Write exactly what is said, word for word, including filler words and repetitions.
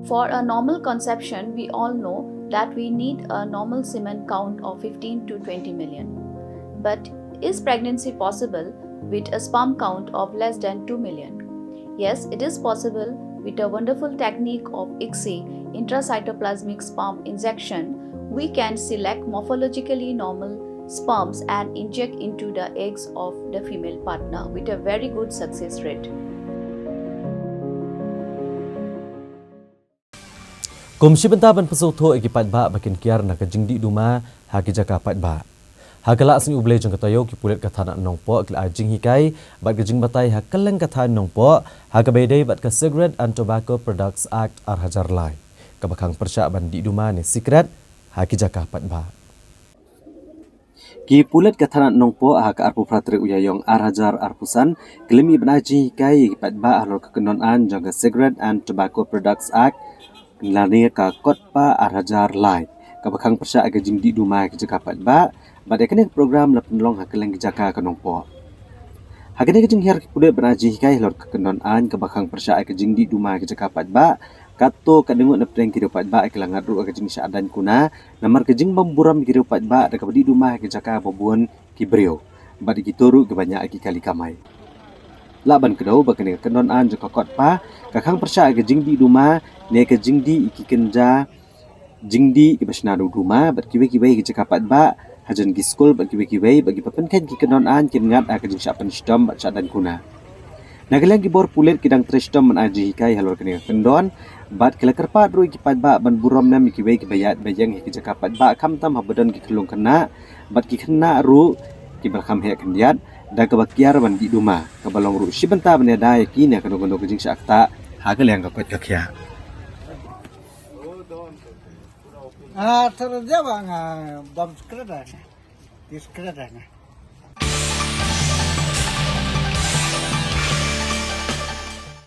For a normal conception, we all know that we need a normal semen count of fifteen to twenty million. But is pregnancy possible with a sperm count of less than two million? Yes, it is possible. With a wonderful technique of ICSI, intracytoplasmic sperm injection, we can select morphologically normal sperms and inject into the eggs of the female partner with a very good success rate. Kum shi bynta ban pynsngewthuh ïa ki paidbah ba kin kiar na ka jingdih duma ha ki jaka paidbah. Ha ka lad sngi U Blei jong ka taïew, ki pulit ka thana Nongpoh ki la ai jinghikai bad ka jingbatai ha kylleng ka thaiñ Nongpoh ha kaba ïadei bad ka Cigarette and Tobacco Products Act ar hajar lai, kaba khang pyrshah ban dih duma ne sikret ha ki jaka paidbah. Ki pulit ka thana Nongpoh ha ka arphew phra tarik u Ïaïong ar hajar arphew san ki la mih ban ai jinghikai ïa ki paidbah halor ka kyndon aiñ jong ka Cigarette and Tobacco Products Act lane ka KOTPA ar hajar lai, kaba khang pyrshah ïa ka jingdih duma ha ki jaka paidbah. Bad ïa kane ka program la pynlong ha kylleng ki jaka ka Nongpoh. Ha kane ka jinghiar ki pulit ban ai jinghikai halor ka kyndon aiñ kaba khang pyrshah ïa ka jingdih duma ha ki jaka paidbah, katto katne ngut na pdeng ki riew paidbah ki la ngat ruh ïa ka jingshah daiñ kuna namar ka jingbym burom ki riew paidbah da kaba dih duma ha ki jaka ba bun ki briew bad ïa kito ruh kiba ñiah ïa ki kali kamai. Lah ban kdew ba kane ka kyndon aiñ jong ka KOTPA ka khang pyrshah ïa ka jingdih duma ne ka jingdih ïa ki kynja jingdih kiba shna da u duma bad kiwei kiwei ki jaka paidbah, hajan ki skul bad kiwei kiwei bad kiba pynkheiñ ki kyndon aiñ kin ngat ha ka jingshah pynshitom bad shah daiñ kuna. Na ka liang ki bor pulit ki dang trei shitom ban ai jinghikai halor kane ka kyndon bad ki la kyrpad ruh ïa ki paidbah ban burom nem ïa kiwei kiba ïaid ba ïeng ha ki jaka paidbah khamtam haba don ki khyllung khynnah bad ki khynnah ruh kiba kham heh khyndiat da kaba kiar ban dih duma, kaba long ruh shi bynta ban ïada ïa ki na kano kano ka jingshah ktah ha ka liang ka koit ka khiah. Ah, terus dia bang, ah, bom sekret dah. Di sekret dah.